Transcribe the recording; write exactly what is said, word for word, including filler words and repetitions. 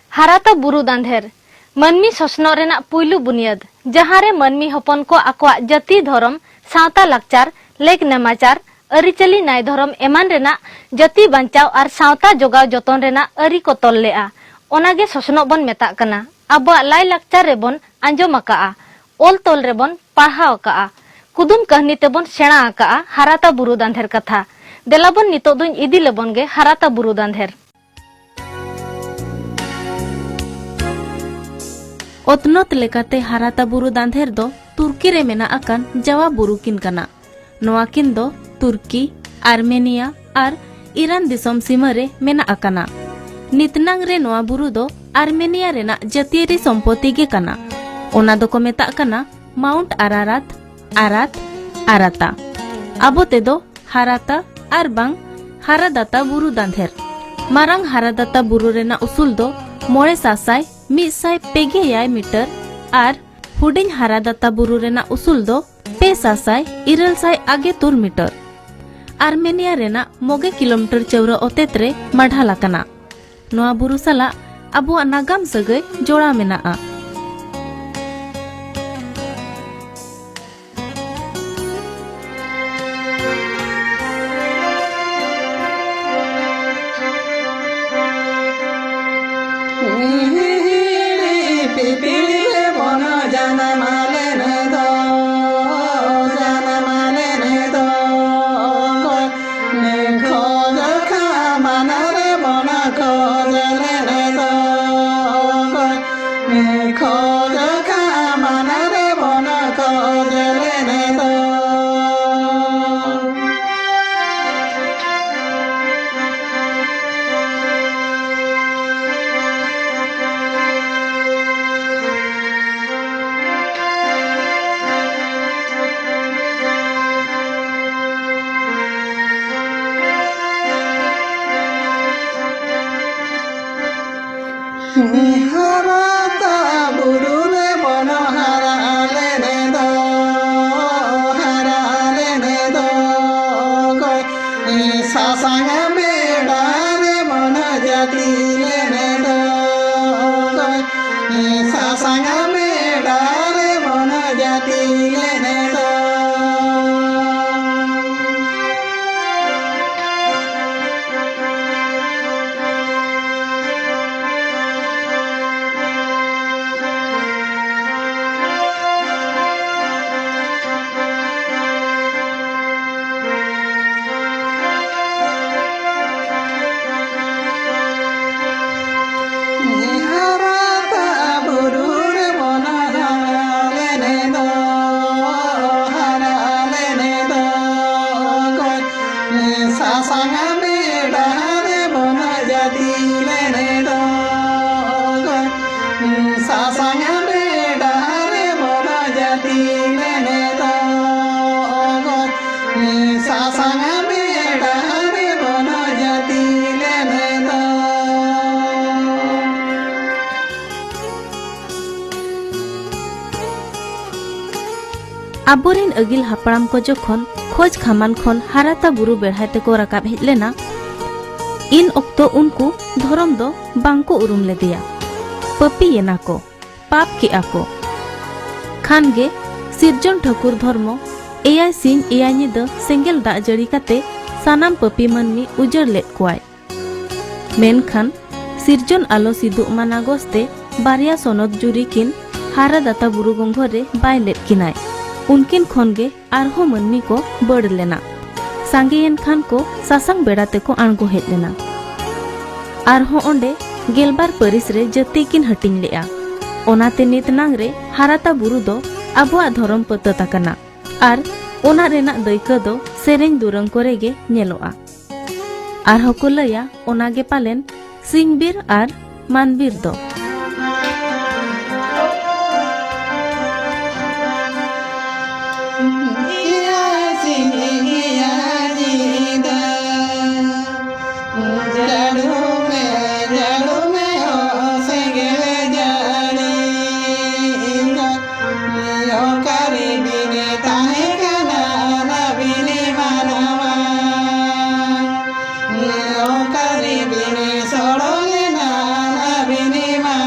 ᱦᱟᱨᱟᱛᱟ ᱵᱩᱨᱩ ᱫᱟᱸᱫᱷᱮᱨ᱾ ᱢᱟᱹᱱᱢᱤ ᱥᱚᱥᱱᱚᱜ ᱨᱮᱱᱟᱜ ᱯᱩᱭᱞᱩ ᱵᱩᱱᱤᱭᱟᱹᱫᱽ, ᱡᱟᱦᱟᱸ ᱨᱮ ᱢᱟᱹᱱᱢᱤ ᱦᱚᱯᱚᱱ ᱠᱚ ᱟᱠᱚᱣᱟᱜ ᱡᱟᱹᱛᱤ, ᱫᱷᱚᱨᱚᱢ, ᱥᱟᱶᱛᱟ, ᱞᱟᱠᱪᱟᱨ, ᱞᱮᱠ ᱱᱮᱢᱟᱪᱟᱨ, ᱟᱹᱨᱤᱪᱟᱹᱞᱤ, ᱱᱟᱭ ᱫᱷᱚᱨᱚᱢ ᱮᱢᱟᱱ ᱨᱮᱱᱟᱜ ᱡᱟᱹᱛᱤ ᱵᱟᱧᱪᱟᱣ ᱟᱨ ᱥᱟᱶᱛᱟ ᱡᱚᱜᱟᱣ ᱡᱚᱛᱚᱱ ᱨᱮᱱᱟᱜ ᱟᱹᱨᱤ ᱠᱚ ᱛᱚᱞ ᱞᱮᱜᱼᱟ᱾ ᱚᱱᱟ ᱜᱮ ᱥᱚᱥᱱᱚᱜ ᱵᱚᱱ ᱢᱮᱛᱟᱜ ᱠᱟᱱᱟ᱾ ᱟᱵᱚᱣᱟᱜ ᱞᱟᱭ ᱞᱟᱠᱪᱟᱨ ᱨᱮᱵᱚᱱ ᱟᱸᱡᱚᱢ ᱟᱠᱟᱜᱼᱟ, ᱚᱞ ᱛᱚᱞ ᱨᱮᱵᱚᱱ ᱯᱟᱲᱦᱟᱣ ᱟᱠᱟᱜᱼᱟ, ᱠᱩᱫᱩᱢ ᱠᱟᱹᱦᱱᱤ ᱛᱮᱵᱚᱱ ᱥᱮᱬᱟ ᱟᱠᱟᱜᱼᱟ ᱦᱟᱨᱟᱛᱟ ᱵᱩᱨᱩ ᱫᱟᱸᱫᱷᱮᱨ ᱠᱟᱛᱷᱟ᱾ ᱫᱮᱞᱟ ᱵᱚᱱ ᱱᱤᱛᱚᱜ ᱫᱩᱧ ᱤᱫᱤ ᱞᱮᱵᱚᱱ ᱜᱮ ᱦᱟᱨᱟᱛᱟ ᱵᱩᱨᱩ ᱫᱟᱸᱫᱷᱮᱨ᱾ ᱚᱛᱱᱚᱛ ᱞᱮᱠᱟᱛᱮ ᱦᱟᱨᱟᱛᱟ ᱵᱩᱨᱩ ᱫᱟᱸᱫᱷᱮᱨ ᱫᱚ ᱛᱩᱨᱠᱤ ᱨᱮ ᱢᱮᱱᱟᱜ ᱟᱠᱟᱱ ᱡᱟᱣᱟ ᱵᱩᱨᱩ ᱠᱤᱱ ᱠᱟᱱᱟ᱾ ᱱᱚᱣᱟ ᱠᱤᱱ ᱫᱚ ᱛᱩᱨᱠᱤ, ᱟᱨᱢᱮᱱᱤᱭᱟ ᱟᱨ ᱤᱨᱟᱱ ᱫᱤᱥᱚᱢ ᱥᱤᱢᱟᱹ ᱨᱮ ᱢᱮᱱᱟᱜ ᱟᱠᱟᱱᱟ᱾ ᱱᱤᱛᱱᱟᱝ ᱨᱮ ᱱᱚᱣᱟ ᱵᱩᱨᱩ ᱫᱚ ᱟᱨᱢᱮᱱᱤᱭᱟ ᱨᱮᱱᱟᱜ ᱡᱟᱹᱛᱤᱭᱟᱹᱨᱤ ᱥᱚᱢᱯᱚᱛᱤ ᱜᱮ ᱠᱟᱱᱟ᱾ ᱚᱱᱟ ᱫᱚᱠᱚ ᱢᱮᱛᱟᱜ ᱠᱟᱱᱟ ᱢᱟᱣᱩᱱᱴ ᱟᱨᱟᱨᱟᱛ, ᱟᱨᱟᱛ, ᱟᱨᱟᱛᱟ᱾ ᱟᱵᱚ ᱛᱮᱫᱚ ᱦᱟᱨᱟᱛᱟ ᱟᱨ ᱵᱟᱝ ᱦᱟᱨᱟᱫᱟᱛᱟ ᱵᱩᱨᱩ ᱫᱟᱸᱫᱷᱮᱨ᱾ ᱢᱟᱨᱟᱝ ᱦᱟᱨᱟᱫᱟᱛᱟ ᱵᱩᱨᱩ ᱨᱮᱱᱟᱜ ᱩᱥᱩᱞ ᱫᱚ ᱢᱚᱬᱮ ᱥᱟᱥᱟᱭ ᱢᱤᱫ ᱥᱟᱭ ᱯᱮ ᱜᱮ ᱮᱭᱟᱭ ᱢᱤᱴᱟᱨ ᱟᱨ ᱦᱩᱰᱤᱧ ᱦᱟᱨᱟᱫᱟᱛᱟ ᱵᱩᱨᱩ ᱨᱮᱱᱟᱜ ᱩᱥᱩᱞ ᱫᱚ ᱯᱮ ᱥᱟᱥᱟᱭ ᱤᱨᱟᱹᱞ ᱥᱟᱭ ᱟᱜᱮ ᱛᱩᱨ ᱢᱤᱴᱟᱨ᱾ ᱟᱨᱢᱮᱱᱤᱭᱟ ᱨᱮᱱᱟᱜ ᱢᱚᱜᱮ ᱠᱤᱞᱳᱢᱤᱴᱟᱨ ᱪᱟᱹᱣᱨᱟᱹ ᱚᱛᱮᱛ ᱨᱮ ᱢᱟᱰᱷᱟᱞ ᱟᱠᱟᱱᱟ᱾ ᱱᱚᱣᱟ ᱵᱩᱨᱩ ᱥᱟᱞᱟᱜ ᱟᱵᱚᱣᱟᱜ ᱱᱟᱜᱟᱢ ᱥᱟᱹᱜᱟᱹᱭ ᱡᱚᱲᱟᱣ ᱢᱮᱱᱟᱜᱼᱟ᱾ ᱦᱟᱨᱟᱛᱟ ᱵᱩᱨᱩ ᱨᱮ ᱵᱚᱱ ᱦᱟᱨᱟ ᱞᱮᱱ ᱫᱚ, ᱦᱟᱨᱟ ᱞᱮᱱ ᱫᱚ, ᱥᱟᱥᱟᱝ ᱵᱮᱲᱟ ᱨᱮ ᱵᱚᱱ ᱡᱟᱹᱛᱤ ᱞᱮᱱ ᱫᱚ᱾ ᱥᱟᱸᱜᱟ ᱵᱮᱲᱟ ᱨᱮ ᱵᱚᱱ ᱡᱟᱹᱛᱤ ᱞᱮᱱᱮ ᱫᱚ᱾ ᱦᱟᱨᱟᱛᱟ ᱵᱩᱨᱩ ᱨᱮ ᱵᱚᱱ ᱦᱟᱨᱟ ᱞᱮᱱᱮ ᱫᱚ, ᱦᱟᱨᱟ ᱞᱮᱱᱮ ᱫᱚ, ᱜᱚᱡ ᱥᱟᱥᱟᱝ ᱵᱮᱲᱟ ᱨᱮ ᱵᱚᱱ ᱡᱟᱹᱛᱤ ᱞᱮᱱᱮ ᱫᱚ, ᱜᱚᱡ ᱥᱟᱥᱟᱝ ᱵᱮᱲᱟ ᱨᱮ ᱵᱚᱱ ᱡᱟᱹᱛᱤ ᱞᱮᱱᱮ ᱫᱚ, ᱜᱚᱡ ᱥᱟᱥᱟᱝ ᱵᱮᱲᱟ ᱨᱮ ᱵᱚᱱ ᱡᱟᱹᱛᱤ ᱞᱮᱱᱮ ᱫᱚ᱾ ᱟᱵᱚᱨᱮᱱ ᱟᱹᱜᱤᱞ ᱦᱟᱯᱲᱟᱢ ᱠᱚ ᱡᱚᱠᱷᱚᱱ ᱠᱷᱚᱡᱽ ᱠᱷᱟᱢᱟᱱ ᱠᱷᱚᱱ ᱦᱟᱨᱟᱛᱟ ᱵᱩᱨᱩ ᱵᱮᱲᱦᱟᱭ ᱛᱮᱠᱚ ᱨᱟᱠᱟᱵ ᱦᱮᱡ ᱞᱮᱱᱟ, ᱤᱱ ᱚᱠᱛᱚ ᱩᱱᱠᱩ ᱫᱷᱚᱨᱚᱢ ᱫᱚ ᱵᱟᱝ ᱠᱚ ᱩᱨᱩᱢ ᱞᱮᱫᱮᱭᱟ᱾ ᱯᱟᱹᱯᱤ ᱭᱮᱱᱟ ᱠᱚ, ᱯᱟᱯ ᱠᱮᱜᱼᱟ ᱠᱚ᱾ ᱠᱷᱟᱱ ᱜᱮ ᱥᱤᱨᱡᱚᱱ ᱴᱷᱟᱹᱠᱩᱨ ᱫᱷᱚᱨᱢᱚ ᱮᱭᱟᱭ ᱥᱤᱧ ᱮᱭᱟᱭ ᱧᱤᱫᱟᱹ ᱥᱮᱸᱜᱮᱞ ᱫᱟᱜ ᱡᱟᱹᱲᱤ ᱠᱟᱛᱮ ᱥᱟᱱᱟᱢ ᱯᱟᱹᱯᱤ ᱢᱟᱹᱱᱢᱤ ᱩᱡᱟᱹᱲ ᱞᱮᱫ ᱠᱚᱣᱟᱭ᱾ ᱢᱮᱱᱠᱷᱟᱱ ᱥᱤᱨᱡᱚᱱ ᱟᱞᱚ ᱥᱤᱫᱩᱜ ᱢᱟ ᱱᱟᱜᱚᱥ ᱛᱮ ᱵᱟᱨᱭᱟ ᱥᱚᱱᱚᱛ ᱡᱩᱨᱤ ᱠᱤᱱ ᱦᱟᱨᱟ ᱫᱟᱛᱟ ᱵᱩᱨᱩ ᱜᱚᱸᱜᱷᱚᱨ ᱨᱮ ᱵᱟᱭ ᱞᱮᱫ ᱠᱤᱱᱟᱭ᱾ ᱩᱱᱠᱤᱱ ᱠᱷᱚᱱ ᱜᱮ ᱟᱨᱦᱚᱸ ᱢᱟᱹᱱᱢᱤ ᱠᱚ ᱵᱟᱹᱲ ᱞᱮᱱᱟ᱾ ᱥᱟᱸᱜᱮᱭᱮᱱ ᱠᱷᱟᱱ ᱠᱚ ᱥᱟᱥᱟᱝ ᱵᱮᱲᱟ ᱛᱮᱠᱚ ᱟᱬᱜᱚ ᱦᱮᱡ ᱞᱮᱱᱟ᱾ ᱟᱨᱦᱚᱸ ᱚᱸᱰᱮ ᱜᱮᱞᱵᱟᱨ ᱯᱟᱹᱨᱤᱥ ᱨᱮ ᱡᱟᱹᱛᱤ ᱠᱤᱱ ᱦᱟᱹᱴᱤᱧ ᱞᱮᱜᱼᱟ᱾ ᱚᱱᱟᱛᱮ ᱱᱤᱛ ᱱᱟᱝ ᱨᱮ ᱦᱟᱨᱟᱛᱟ ᱵᱩᱨᱩ ᱫᱚ ᱟᱵᱚᱣᱟᱜ ᱫᱷᱚᱨᱚᱢ ᱯᱟᱹᱛᱟᱹᱛ ᱟᱠᱟᱱᱟ᱾ ᱟᱨ ᱚᱱᱟ ᱨᱮᱱᱟᱜ ᱫᱟᱹᱭᱠᱟᱹ ᱫᱚ ᱥᱮᱨᱮᱧ ᱫᱩᱨᱟᱹᱝ ᱠᱚᱨᱮ ᱜᱮ ᱧᱮᱞᱚᱜᱼᱟ᱾ ᱟᱨᱦᱚᱸ ᱠᱚ ᱞᱟᱹᱭᱟ, ᱚᱱᱟ ᱜᱮ ᱯᱟᱞᱮᱱ ᱥᱤᱧ ᱵᱤᱨ ᱟᱨ ᱢᱟᱱ ᱵᱤᱨ ᱫᱚ᱾ ᱤᱭᱟᱹ ᱥᱤᱧ ᱤᱭᱟᱹ ᱧᱤᱫᱟᱹ, ᱡᱟᱹᱲᱩ ᱢᱮ, ᱡᱟᱹᱲᱩ ᱢᱮ, ᱦᱚ ᱥᱮᱸᱜᱮᱞ ᱡᱟᱹᱲᱤ᱾ ᱚᱠᱟᱨᱮ ᱵᱤᱱ ᱛᱟᱦᱮᱸ ᱠᱟᱱᱟ ᱟᱹᱵᱤᱱ ᱢᱟᱱᱣᱟ? ᱚᱠᱟᱨᱮ ᱵᱤᱱ ᱥᱚᱲᱚ ᱞᱮᱱᱟ ᱟᱹᱵᱤᱱ ᱢᱟ?